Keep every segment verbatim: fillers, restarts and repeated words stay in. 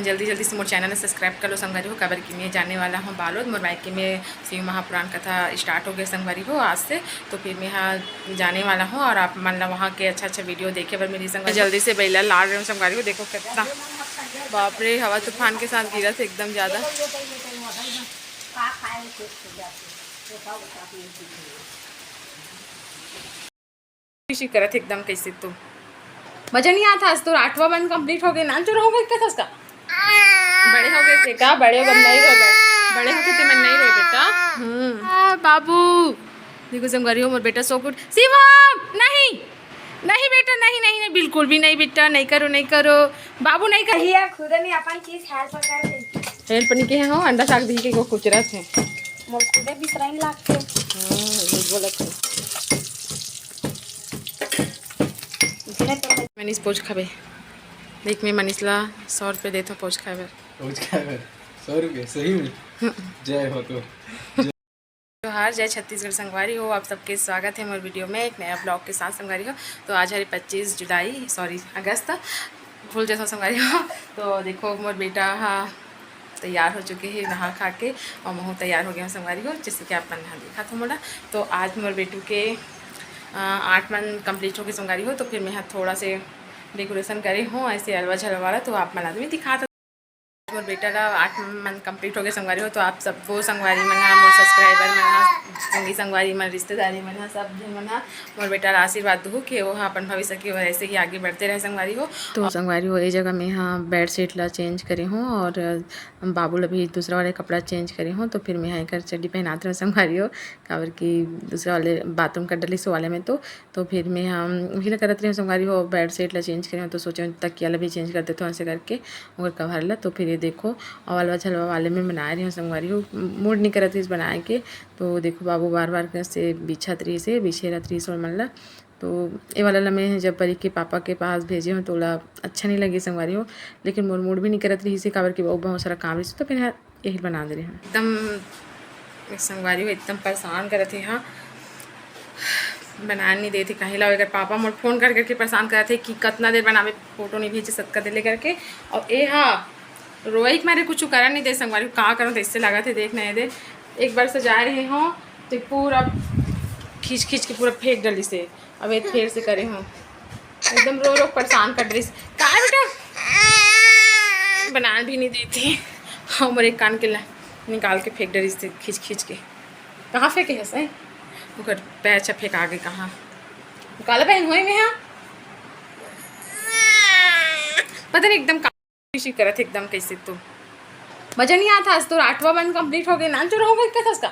जल्दी जल्दी से मोर चैनल ला subscribe कर लो संगवारी हो, काबर कि मैं जाने वाला हूँ बालोद। मोर मायके में शिव महापुराण कथा start हो गए संगवारी हो आज से, तो फिर मैं हाँ जाने वाला हूँ और आप मन ला वहाँ के अच्छा अच्छा video देखे बर मिली संगवारी। जल्दी से बइला लाड़ रहे हूँ संगवारी हो। देखो कितना, बाप रे, हवा तूफान के साथ गिरत हे एकदम ज़्यादा। खुशी करत हे एकदम। कैसे तो मजा नहीं आता। आज तो आठवां मन complete हो गए, नान चुरा हो गए क्या था उसका? बड़े हो गए थे का? बड़े हो गए, नहीं रो बे-, बड़े होते थे मन नहीं रो बेटा। हम्म। आ, बाबू, देखो संगवारी हो, मोर बेटा so cute। शिवम, नहीं, नहीं बेटा, नहीं, नहीं, नहीं, बिल्कुल भी नहीं बेटा, नहीं करो, नहीं करो बाबू, नहीं कर। भैया खुद नहीं अपन चीज help कर दे। Help नहीं किए हो, अंडा साग दी के को कुचरत हे। मोर खुदे बिसराइन लागथे। हाँ, झूठ बोलत हे। मनीष पोज खाबे। देख, मैं मनीष ला सौ रुपये देथों पोज खाए बर। पोज खाए बर सौ रुपये, सही में? जय हो तो। जोहार, जय छत्तीसगढ़ संगवारी हो, आप सबके स्वागत है मोर video में एक नया vlog के साथ संगवारी हो। तो आज हरे पच्चीस जुलाई, sorry, अगस्त, भूल जाथों संगवारी हो। तो देखो, मोर बेटा हा तैयार हो चुके हे नहा खा के, और महू तैयार हो गया हूँ संगवारी हो, जैसे कि आप मन हा देखा था मोला। तो आज मोर बेटू के, अ, आठ मन complete हो गए संगवारी हो, तो फिर मैं हा थोड़ा से decoration करे हूँ ऐसे अलवा झलवा वाला, तो आप मन ला भी दिखा मोर बेटा ला आठ मन complete हो गए संगवारी हो, तो आप सबो संगवारी मन हा, मोर subscriber मन हा, संगी संगवारी मन, रिश्तेदारी मन हा, सब झन मन हा मोर बेटा ला आशीर्वाद दहू कि वो हा अपन भविष्य की ओर ऐसे ही आगे बढ़ते रहे संगवारी हो। तो संगवारी हो, ये जगह मैं हा bed sheet ला change करे हूँ और बाबू ला भी दूसरा वाले कपड़ा change करे हूँ, तो फिर मैं हा एकर चड्डी पहनात रहे संगवारी हो, काबर कि दूसरा वाले bathroom कर डली सो वाले में तो तो फिर मैं हा वही ला करत रहे संगवारी हो, bed sheet ला change करे हूँ, तो सोचे हूँ तकिया ला भी change कर देते हूँ ऐसे करके, ओकर cover ला। तो फिर ये देखो, अउ अलवा झलवा वाले में बनाए रहे हूँ संगवारी हो, mood नहीं करत रहिस बनाए के। तो देखो, बाबू बार बार से बिछत रहिस हे, बिछे रहत रहिस ओमन ला। तो ये वाला ला मैं जब परी के पापा के पास भेजे हूँ, तो ओला अच्छा नहीं लगे संगवारी हो, लेकिन मोर mood भी नहीं करत रहिस हे, काबर कि बहुत, बहुत सारा काम रहिस, तो फिर यही बना दे रहे हैं। एकदम संगवारी हो, एकदम परेशान करत हे, हाँ, बनाए नहीं देथे कहीं ला। एकर पापा मोर phone कर करके परेशान करत हे कि कतना देर बनावे, photo नहीं भेजे सतका देर ले करके। और ए हा रोई के मारे कुछ करन नहीं दे संगवारी हो, का करूँ, तो इससे लागत हे, देख नहीं दे। एक बार सजाए रहे हो तो पूरा खींच खींच के पूरा फेंक डली से। अब ये फेर से करे हो, एकदम रो रो परेशान कर डरिस। का बेटा? बनान भी नहीं देती। हमर एक कान के ला निकाल के फेंक डरिस से खींच खींच के। कहाँ फेंके हस? ओकर पैर छा फेंका गे कहाँ? काला पहन हुई में हाँ। पता नहीं एकदम का खुशी करत हे एकदम कैसे तो। मजा नहीं आता। आज तो आठवां मन complete हो गए, नान चुरा हो गए क्या था उसका?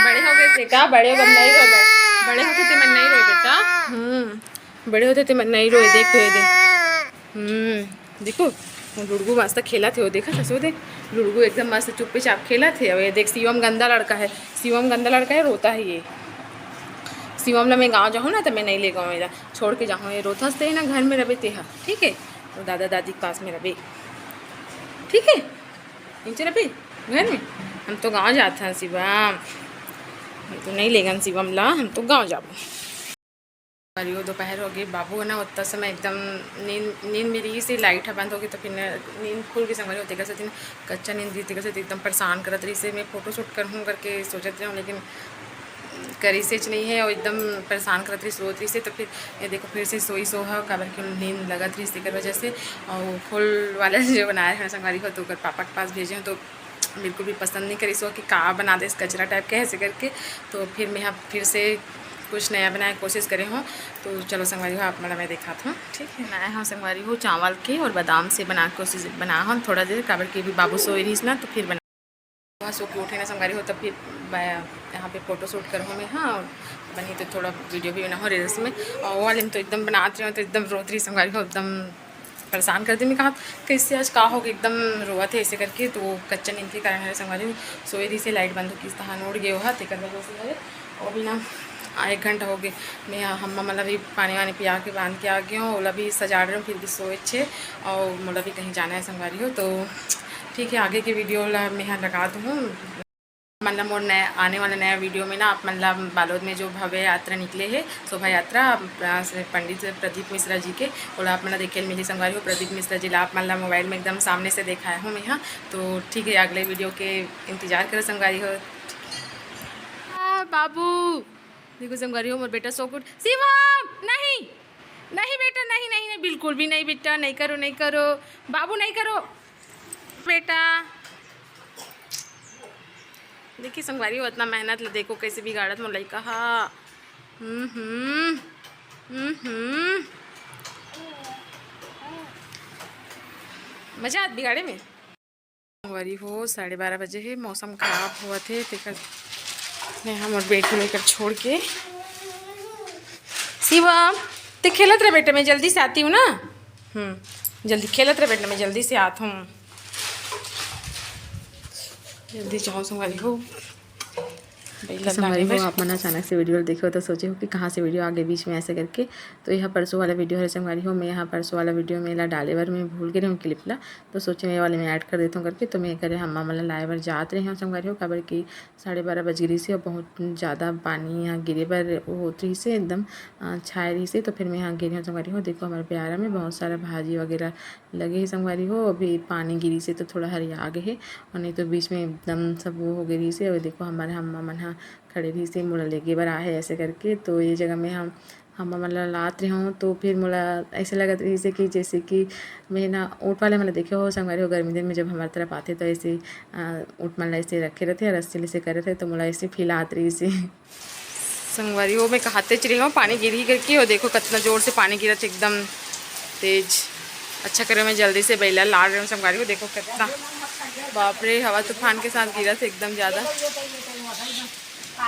बड़े हो गए थे का? बड़े हो गए, नहीं रो बे-, बड़े होते थे मन नहीं रो बेटा। हम्म, बड़े होते थे मन नहीं रोए, देख तो ये दे। हम्म, देखो, वो लुड़गू मस्त खेलत हे, वो देखा था, सो देख, लुड़गू एकदम मस्त चुप्पे चाप खेलत हे। अब ये देख, शिवम गंदा लड़का है, शिवम गंदा लड़का है, रोता है ये। शिवम ला मैं गाँव जाहूँ ना, तो मैं नहीं ले गाँव, एला छोड़ के जाहूँ, ये रोथस ते ना घर में रबे तेहा, ठीक है? तो दादा दादी के पास में रबे, ठीक है? नीचे रबे घर में। हम तो गाँव जात हन शिवम, हम तो नहीं लेगन शिवम ला, हम तो गाँव जाबो। अरे वो दोपहर हो गई, बाबू है ना, उतना समय एकदम नींद, नींद में रहिस हे, light ह बंद हो गई, तो फिर न-, नींद खुल गई संगवारी हो, तेकर सेती न कच्चा नींद रहिस, तेकर सेती एकदम परेशान करत रहिस हे। मैं photo shoot करहूँ करके सोचत रहूँ, लेकिन करिसेच नहीं है, और एकदम परेशान करत रहिस, रोत रहिस हे। तो फिर ये देखो, फिर से सोई सो ह, काबर कि नींद लगत रहिस तेकर वजह से। और फूल वाला जो बनाए हैं संगवारी हो, तो ओकर पापा के पास भेजे हूँ, तो बिल्कुल भी पसंद नहीं करिस हो कि का बना देस कचरा type के ऐसे करके। तो फिर मैं अब फिर से कुछ नया बनाए कोशिश करे हूँ। तो चलो संगवारी हो, आप मन ला मैं दिखात हूँ, ठीक है। बनाए हूँ संगवारी हो, चावल के और बादाम से बना के कोशिश, बनाए हूँ थोड़ा देर, काबर कि अभी बाबू सोए रहिस ना, तो फिर बना, सो के उठे ना संगवारी हो, तब फिर ब-, यहाँ पे photo shoot करहूँ मैं, हाँ, और बनी तो थोड़ा video भी बनाहूँ reels में। और वो वाले में तो एकदम बनात रहे हो, तो एकदम रोत रहिस संगवारी हो, एकदम परेशान कर दे। मैं कहा, "कैसे आज का हो गए?" एकदम रोवत हे ऐसे करके। तो वो कच्चा नींद के कारण हरे संगवारी हो, सोए रहिस हे, light बंद हो गइस तहान उड़ गए हो, तेकर वजह से हरे। और भी ना, आ, एक घंटा हो गए, मैं यहाँ अम्मा मन ला भी पानी वानी पिया के बांध के आ गए हूँ, ओला भी सजाड़ रहे हूँ, फिर भी सोए छे, और मोला भी कहीं जाना है संगवारी हो। तो ठीक है, आगे के video ला मैं यहाँ लगा दूँ। मतलब मोर नया, आने वाला नया वीडियो में ना आप मन ला बालोद में जो भव्य यात्रा निकले हे, शोभा यात्रा, अ, पंडित प्रदीप मिश्रा जी के, ओला आप मन ला देखे ल मिलही संगवारी हो। प्रदीप मिश्रा जी ला आप मन ला मोबाइल में एकदम सामने से देखाए हूँ मैं, हाँ। तो ठीक है, अगले वीडियो के इंतजार करो संगवारी हो। आ, बाबू, देखो संगवारी हो, मोर बेटा सो के उठ, शिवम, नहीं, नहीं बेटा, नहीं, नहीं, नहीं, बिल्कुल भी नहीं बेटा, नहीं करो, नहीं करो, बाबू, नहीं करो बेटा। देखिए संगवारी हो, इतना मेहनत ल देखो, कैसे बिगाड़त मोर लइका हा। हम्म, हम्म, हम्म, हम्म। मजा आत बिगाड़े में। संगवारी हो, साढ़े बारह बजे हे, मौसम खराब होवत हे, तेकर मैं हमर बेटी ल एकर छोड़ के। शिवम, ते खेलत रह बेटा, मैं जल्दी से आती हूँ ना। हम्म, जल्दी खेलत रह बेटा, मैं जल्दी से आत हूँ। जल्दी जाओ संगवारी हो। संगवारी हो, आप मन अचानक से वीडियो देखे हो तो सोचे हो कि कहाँ से वीडियो आगे बीच में ऐसे करके। तो यह परसों वाला वीडियो है संगवारी हो। मैं यहाँ परसों वाला वीडियो में ला डाले बर मैं भूल गे रहूँ क्लिप ला, तो सोचे मैं वाले में ऐड कर देता हूँ करके। तो मैं करे हम्मा मन ला लाए बर जात रहे हूँ संगवारी हो, काबर कि साढ़े बारह बज गे रहिस हे और बहुत ज़्यादा पानी यहाँ गिरे बर वो होत रहिस हे, एकदम, अ, छाए रहिस हे। तो फिर मैं यहाँ गे रहे हूँ संगवारी हो। देखो हमारे प्यारा में बहुत सारा भाजी वगैरह लगे हे संगवारी हो। अभी पानी गिरिस हे तो थोड़ा हरिया गे हे, और नहीं तो बीच में एकदम सब वो हो गे रहिस हे। और देखो हमारे हम्मा मन हा खड़े रहिस हे, मोला लेगे बर आहे ऐसे करके। तो ये जगह में हम हम्मा मन ला लात रहे हूँ, तो फिर मोला ऐसे लगत रहिस हे कि जैसे कि मैं ना ऊँट वाले मन ला देखे हो संगवारी हो, गर्मी दिन में जब हमारे तरफ आथे तो ऐसे, अ, ऊँट मन ला ऐसे रखे रहथे और रस्सी ले ऐसे करे रहथे, तो मोला ऐसे फील आत रहिस हे। संगवारी हो, मैं कहातेच रहे हूँ पानी गिरही करके, और देखो कितना जोर से पानी गिरत हे, एकदम तेज। अच्छा करे मैं जल्दी से बइला लाड़ रहे हूँ संगवारी हो। देखो कितना, बाप रे, हवा तूफान के साथ गिरत हे एकदम ज़्यादा।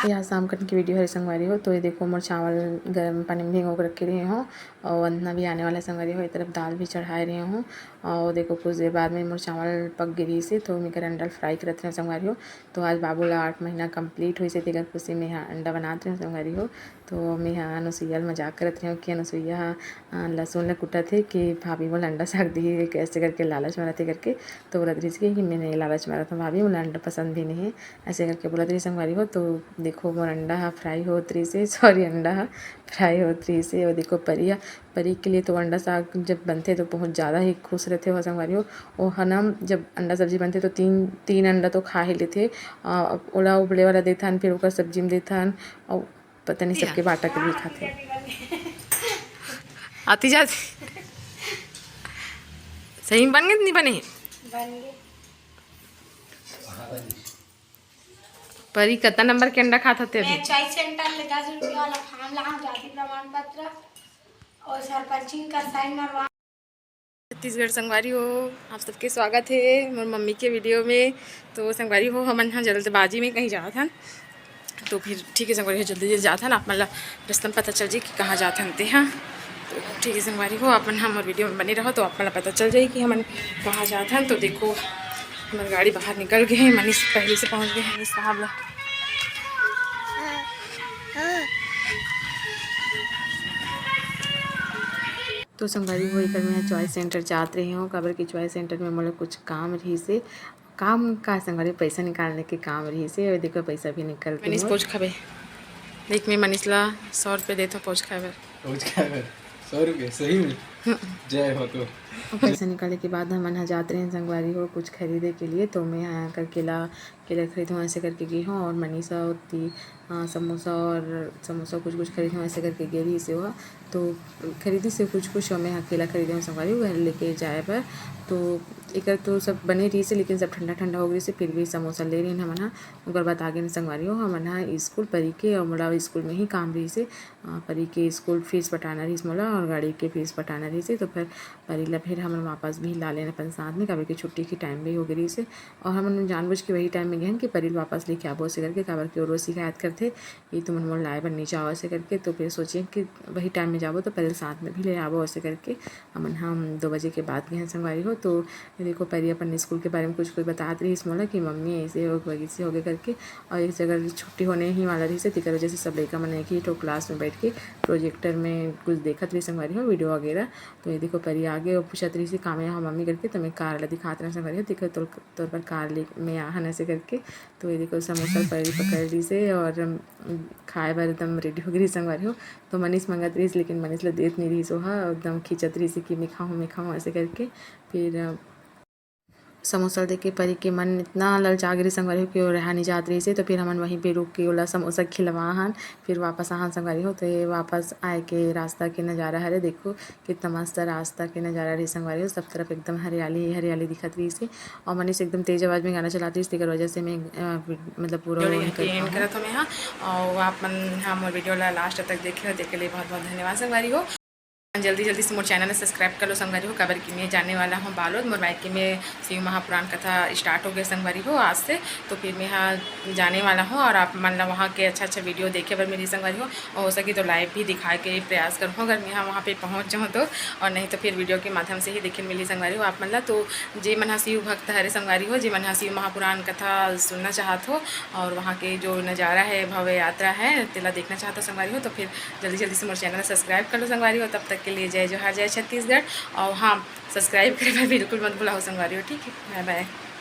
ये आज शाम कन की वीडियो हरे संगवारी हो। तो ये देखो मोर चावल गर्म पानी में भिगो के रखे रहे हूँ, और अंधना भी आने वाला है संगवारी हो। ये तरफ दाल भी चढ़ाए रहे हूँ, और देखो कुछ देर बाद में मोर चावल पक गे रहिस हे, तो मैं कर अंडा फ्राई करत रहे संगवारी हो। तो आज बाबू ला आठ महीना कंप्लीट होइस हे, तेकर खुशी में यहाँ अंडा बनात रहे संगवारी हो। तो मैं यहाँ अनुसुईया ल मजाक करत रहे हूँ कि अनुसुईया ह, अ, लहसुन ल कुटत हे कि भाभी मोला अंडा साग दिही, कैसे करके लालच मारत हे करके। तो बोलत रहिस कि, कि मैं नहीं लालच मारत हूँ भाभी, मोला अंडा पसंद भी नहीं है। ऐसे करके बोलत रहिस संगवारी हो। तो देखो मोर अंडा ह फ्राई होत रहिस हे, सॉरी, अंडा ह फ्राई होत रहिस हे। और देखो परी ह, परी के लिए तो अंडा साग जब बनथे तो बहुत ज़्यादा ही खुश रहथे हो संगवारी हो। ओ ह ना, जब अंडा सब्जी बनथे तो तीन, तीन अंडा तो खा ही लेथे। अ, ओला उबले वाला देथन, फिर ओकर सब्जी में देथन, और पता नहीं सबके बांटा के भी खाथे। आती जाती सही में बन गे, नहीं बने? बन गे। परी, कतना नंबर के अंडा खात हते अभी? मैं चॉइस सेंटर ले दस रुपया वाला फॉर्म लाऊं, जाति प्रमाण पत्र और सरपंचिंग का साइन मरवा। छत्तीसगढ़ संगवारी हो, आप सबके स्वागत है मोर मम्मी के वीडियो में। तो संगवारी हो, हमन ह जल्दबाजी में कहीं जात हन, तो फिर ठीक है संगवारी हो, जल्दी जल्दी जात हन, आप मन ला रस्ता में पता चल जाही कि कहाँ जात हन ते ह। तो ठीक है संगवारी हो, आप मन हमर वीडियो में बने रहो, तो आप मन ला पता चल जाही कि हमन कहाँ जात हन। तो देखो, हमर गाड़ी बाहर निकल गए हैं, मनीष पहले से पहुँच गए हैं, मनीष साहब ला। तो संगवारी हो, एकर मैं चॉइस सेंटर जात रहे हूँ, काबर कि चॉइस सेंटर में मोला कुछ काम रहिस हे। काम का संगवारी, पैसा निकालने के काम रहिस हे। और देखो, पैसा भी निकल के मनीष मोर पहुँच खाबे। देख, मैं मनीष ला सौ रुपये देत हूँ पहुँच खाए बर। पहुँच खाए बर सौ रुपये, सही में? जय हो तो। पैसा निकाले के बाद हमन ह जात रहे संगवारी हो कुछ खरीदे के लिए, तो मैं यहाँ कर केला, केला खरीदूँ ऐसे करके गे हूँ, और मनीषा होती, अ, समोसा और समोसा कुछ कुछ खरीदूँ ऐसे करके गे रहिस हे ओहा। तो खरीदिस हे कुछ कुछ, और मैं ह केला खरीदे हूँ संगवारी हो घर लेके जाए बर। तो एकर तो सब बने रहिस हे, लेकिन सब ठंडा ठंडा हो गइस हे, फिर भी समोसा ले रहिन हमन ह। ओकर बाद आगे में संगवारी हो, हमन ह स्कूल परी के, और मोला स्कूल में ही काम रहिस हे। अ, परी के स्कूल फीस पटाना रहिस मोला, और गाड़ी के फीस पटाना रहिस हे, तो फिर परी ला फिर हमन वापस भी ला लेन अपन साथ में, काबर कि छुट्टी के टाइम भी हो गे रहिस हे। और हमन जानबूझ के वही टाइम में गए हन कि परी ला वापस लेके आबो ऐसे करके, काबर कि वो रोज शिकायत करथे कि तुमन मोला लाए बर नहीं जाओ ऐसे करके। तो फिर सोचे कि वही टाइम में जाबो तो परी ला साथ में भी ले आबो ऐसे करके। हमन हम दो बजे के बाद गए हन संगवारी हो। तो ये देखो, परी अपन स्कूल के बारे में कुछ कुछ बतात रहिस मोला कि मम्मी ऐसे हो, वैसे हो गए करके। और इस जगह छुट्टी होने ही वाला रहिस हे, तेकर वजह से सब लइका मन एक ही ठो क्लास में बैठ के प्रोजेक्टर में कुछ देखत रहिस संगवारी हो, वीडियो वगैरह। तो ये देखो, परी आगे, वो पूछत रहिस हे, "का में आहा मम्मी?" करके। तो मैं कार ला दिखात रहेंव संगवारी हो, "देखो, तोर, तोर बर कार ले मैं आहन," ऐसे करके। तो ये देखो, समोसा परी पकड़ लिस हे और, अम, खाए बर एकदम ready हो गे रहिस संगवारी हो। तो मनीष मंगत रहिस, लेकिन मनीष ला देत नइ रहिस ओहा, एकदम खींचत रहिस हे कि, "मैं खाहूँ, मैं खाहूँ," ऐसे करके। फिर, अ, समोसा देख के परी के मन इतना ललचा गे रहिस संगवारी हो कि वो रहा नइ जात रहिस हे। तो फिर हमन वहीं पे रुक के ओला समोसा खिलवा हन, फिर वापस आहन संगवारी हो। तो ये वापस आए के रास्ता के नज़ारा हरे, देखो कितना मस्त रास्ता के नज़ारा रहिस संगवारी हो। सब तरफ एकदम हरियाली ही हरियाली दिखत रहिस हे और मनीष एकदम तेज आवाज़ में गाना चलात रहिस, तेकर वजह से मैं, अ, वी-, मतलब पूरा video वो यहाँ नहीं कर के end पाऊँ। करत हँव मैं हा। और आप मन हा मोर video ला last तक देखे हो, तेकर लिए बहुत बहुत धन्यवाद संगवारी हो। जल्दी जल्दी से मोर channel ला subscribe कर लो संगवारी हो, काबर कि मैं जाने वाला हूँ बालोद, मोर मायके में शिव महापुराण कथा start हो गे संगवारी हो आज से। तो फिर मैं हा जाने वाला हूँ और आप मन ला वहाँ के अच्छा अच्छा video देखे बर मिलही संगवारी हो, और हो सके तो live भी दिखाए के प्रयास करहूँ अगर मैं हा वहाँ पे पहुँच जाहूँ तो, और नहीं तो फिर video के माध्यम से ही देखे मिलही संगवारी हो आप मन ला। तो जे मन हा शिव भक्त हरे संगवारी हो, जे मन हा शिव महापुराण कथा सुनना चाहत हो और वहाँ के जो नज़ारा है, भव्य यात्रा है, तेला देखना चाहत हो संगवारी हो, तो फिर जल्दी जल्दी से मोर channel ला subscribe कर लो संगवारी हो। तब तक के लिए जय जोहार, जय छत्तीसगढ़। और हाँ, subscribe करे बर बिल्कुल मत भुलाओ संगवारी हो, ठीक है, bye bye।